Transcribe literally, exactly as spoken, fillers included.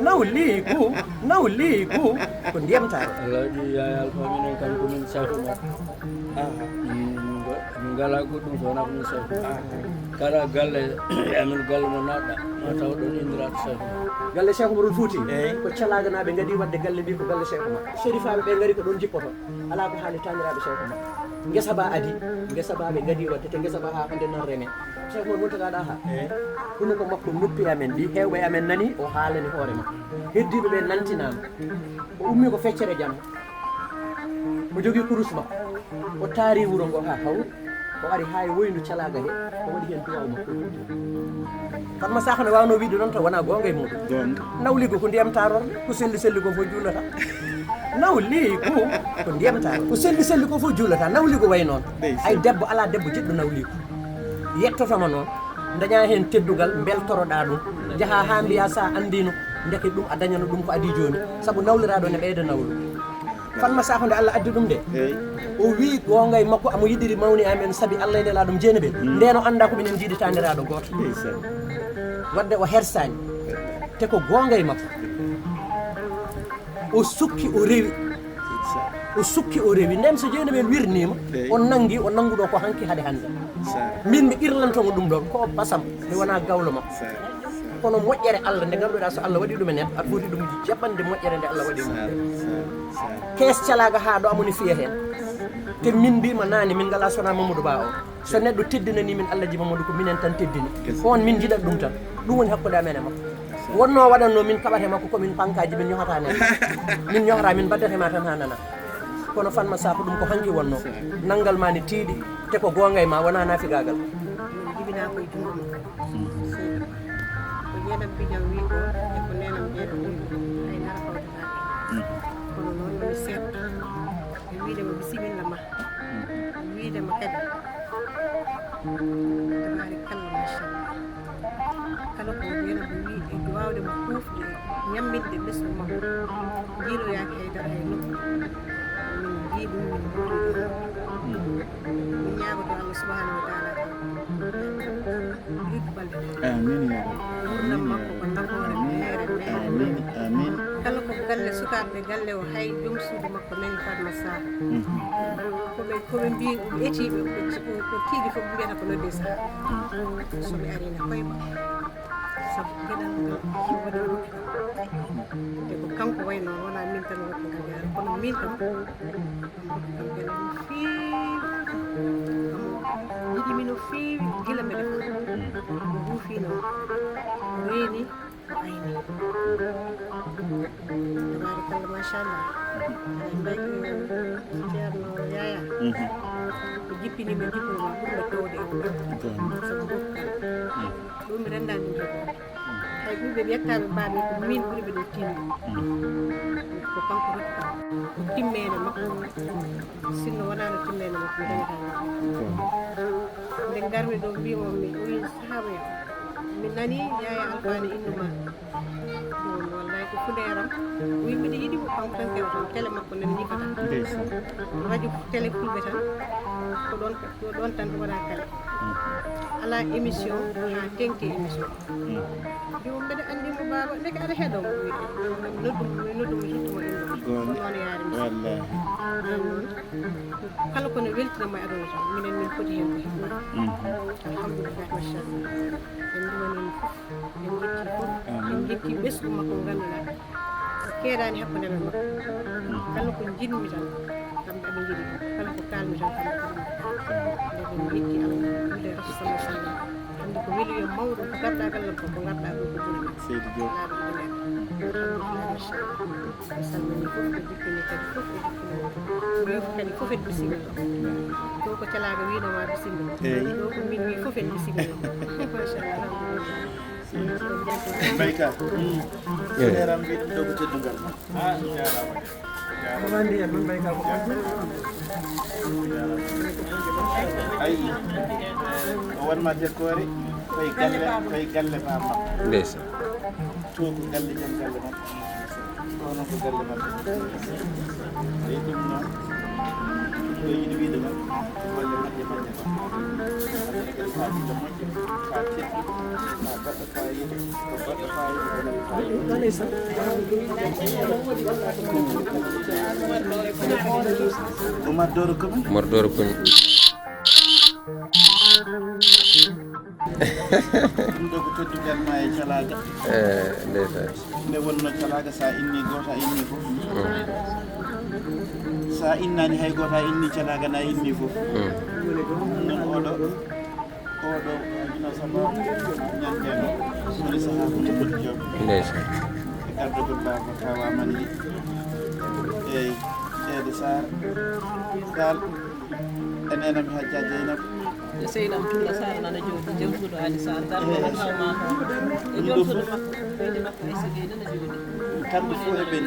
Nawliigu, nawliigu ko ndiyam taaro. Alhaji Yaya Alfa, minen kam ko min sayfu makko. Aha. Min ngo-, min ngalaa goɗɗum so wonaa ko min sayfu. Aha. Kala galle e amen galle mo naatɗa, ma taw ɗon inndiraaɗo Sayfu Umar. Galle Cheikh Umarul Fouti. Eey. Ko Calaaganaaɓe ngadii waɗde galle mbi ko galle Cheikh Umar. Serifaaɓe ɓe ngari ko ɗon njippoto. Alaa ko haali taaniraaɓe Cheikh Umar. Ngesa ba adi, ngesa ba ɓe ngadii waɗde, te ngesa ba haa hannde nan reme. Cheikh Umar Muntaga Daha. Eey. Hunuko makko noppi amen, ɗi heewɓe amen nani, o haalani hoore makko. Heddiiɓe ɓe nantinaama. O ummi ko feccere jamma. O jogii kurus makko. O taari wuro ngo haa hawri. O ari haa e woyndu Calaaga he. O waɗi heen duwaaw makko. Fatma Sakho ne waawnoo wiide noon taw wonaa goonga e muɗum. Goonga. Nawliigu ko ndiyam taarorde, ko selli selli ko fof juulata. Nawliigu ko ndiyam taarorde, ko selli selli ko fof juulata. Nawliigu wayi noon. Ndeysan. Ay debbo, alaa debbo jiɗɗo nawliigu. Yettoto ma noon. Dañaa heen teddungal, mbeltoroɗaa ɗum. Njahaa haa mbiyaa so a anndiino, ndeke ɗum a dañano ɗum ko adii jooni. Sabu nawliraaɗo ne ɓeyda nawlu. Fatma Sakho nde Allah addi ɗum nde. Eey. O wii goonga e makko, amo yiɗiri mawni amen sabi Allah e Nelaaɗo mo jeenaɓel. Mm. Ndeen o anndaa ko minen njiidi taaniraaɗo gooto. Ndeysan. Waɗde o hersaani. Te ko goonga e makko. O sukki, o rewi. Ndeysan. O sukki, o rewi. Ndeen so jeenaɓel wirniima, eey, o nanngi, o nannguɗo ko hanki hade hannde. Ndeysan. Min mi qirlanto mo ɗum ɗoon, ko o basam, mi wonaa gawlo makko. Ndeysan. Kono moƴƴere Allah nde ngannduɗaa so Allah waɗi ɗum e neɗɗo, aɗa foti ɗum jaɓande moƴƴere nde Allah waɗi ɗum. Sar, sar, sar. Kees Calaaga haa ɗo amoni fiya heen. Te min mbiima naane, min ngalaa so wonaa Mamadou Ba o. So neɗɗo teddinanii min Alhaji Mamadou, ko minen tan teddini. Yes. Ko on min njiɗat ɗum tan. Ɗum woni hakkunde amen e makko. Wonnoo waɗatnoo min kaɓata e makko ko min pankaaji, min ñohata nene. Min ñohata, min mbaddata ma tan haa nana. Kono Fatma Sakho ɗum ko hanki wonnoo. Nanngal ma ne tiiɗi, te ko goonga e ma, wonaa naafigaagal. Min jibinaa ko e junngo mum. Ko Jeynaba Bijam wi ko, e ko neenam Jeynaba wi ko, hay dara hawtata heen. Kono noon woni seeɗa. E wiide mo bisimilla ma. E wiide mo kadi, tabaarikalla, machallah. Kala ko Jeynaba wi e waawde mo huufde, ñamminde ɓesngu makko, njiiloyaaki hay dara hay nokku. Min njii ɗum, min njii ɗum. Min ñaagoto Allah subhanahu wa taala tan. Amin ya Rabbi. Amin ya Rabbi. Amin ya Rabbi. Amin, amin. Kala ko galle sukaaɓe galle o, hay joom suudu makko nani Fatma Sakho. Mhm. Ko ɓe, ko ɓe mbi etiiɓe, ko ci-, ko, ko tiiɗi fof ɓe mbiyata ko nodde Sakho. So ɓe ari ne koyma. Sabu geɗal ngal, so waɗi rokki kam. Te ko kanko wayi noon, wonaa min tan rokki ngal geɗal, kono min kam. Kam belɗo no feewi. Kam yiɗi mi no feewi gila mbeɗa faa. Ko huufi noon. Reeni ko ayni. Tabaarikalla, machallah. Ay, mbay, Ceerno Yaya. Ko jippini mi, jippini ma, ɓurɗo towde e ɗum. Sabu ɗum. Ɗum mi renndaani ɗum hay gooto. Hay ɓiɓɓe yettaaɓe mbaaɓe ko min ɓuri ɓe ɗo tinndi. Ko kanko rokki kam. Ko timmeende makko. Sinno wonaano timmeende makko, mi dañataa ɗum. Nde ngarmi ɗo, mbimo mi, o wi, "Sahaaba en, mi nani Yaya Alfa ne innuma." Ɗum wallaahi ko fuɗeeram. O wi, "Mbiɗa yiɗi mo, kanko tan keɗoton, tele makko nani yifata." Ndeysaan. Radio tele fulɓe tan, ko ɗon, ko ɗon tan ɗum waɗa kala. Alaa émission, haa teŋti émission. Mbimo, "Mbeɗa anndi mo, baaba, ndeke aɗa heɗoo mo." Mi noddu mo, mi noddu mo, mi ittu mo innde. Ko noon yaari mi. Wallaahi. Ɗum noon, kala ko no weltina mo e aduna tan, minen min poti heen ko heɓɓa. Alhamdulillahi, machallah. En nduwanii mo fof, en njetti fof, en njetti ɓesngu makko ngannduɗaa. Keedaani hakkunde men makko. Kala ko njiɗmi tan, kamɓe aɓe njiɗi ɗum. Kala ko kaalmi tan, kamɓe kadi. Nde ɓe njetti Allah, juulde e Rasul sallallahu alaihi wasallam. Hannde ko weliyo mawɗo, ko garɗaagal lam ko, ko garɗaagal ko ɓuri. Seydi Diop. Alhamdulillah, machallah. Mi salmini fof, mi jippini kadi fof, mi jippini. Mbiyooɓe kadi fof en bisimilla. To ko Calaaga wiino ma bisimilla. Eey. Ɗo ko min wi fof en bisimilla. Machallah, alhamdulillah. Mbayka. Funeeram mbiɗo ɗo ko teddungal ma. Ayi, o wonma jekkoore, koye galle, koye galle ma makko. Ndeysaan. To ko galle, jom galle makko. Ko noon ko galle makko. Eyi, ɗum noon. Ko yiɗi wiide noon, golle moƴƴe, moƴƴe, moƴƴe. Haa yiɗde moƴƴe, haa teddude, haa baɗɗo faayiida, ko baɗɗo faayiida, ko mari faayiida. Umar Doro Kumi. Umar Doro Kumi. Ɗum ɗo ko teddungal ma e calaaga. Eh, ndeysaan. Nde wonno calaaga, so a inni gooto, a inni fof. Mm. So a innaani hay gooto, a inni calaaga, na a inni fof. Mm. Ɗum noon oɗo, oɗo, ina saba ñanteɗo, woni sahaa ko Mamadou Diop. Ndeysaan. E gardagol baaba Kawa Mandi. Eyi, Eede Sarr. Sall. E neenam Hajja Jeynab. E seydi Abdullah Sarr nana jooɗi, jewtuɗo Ali Sarr, garɗo mo taw ma ko. E jom suudu makko, ɓeydi makko Aysata Gey nana jooɗi. Kamɓe fof eɓe.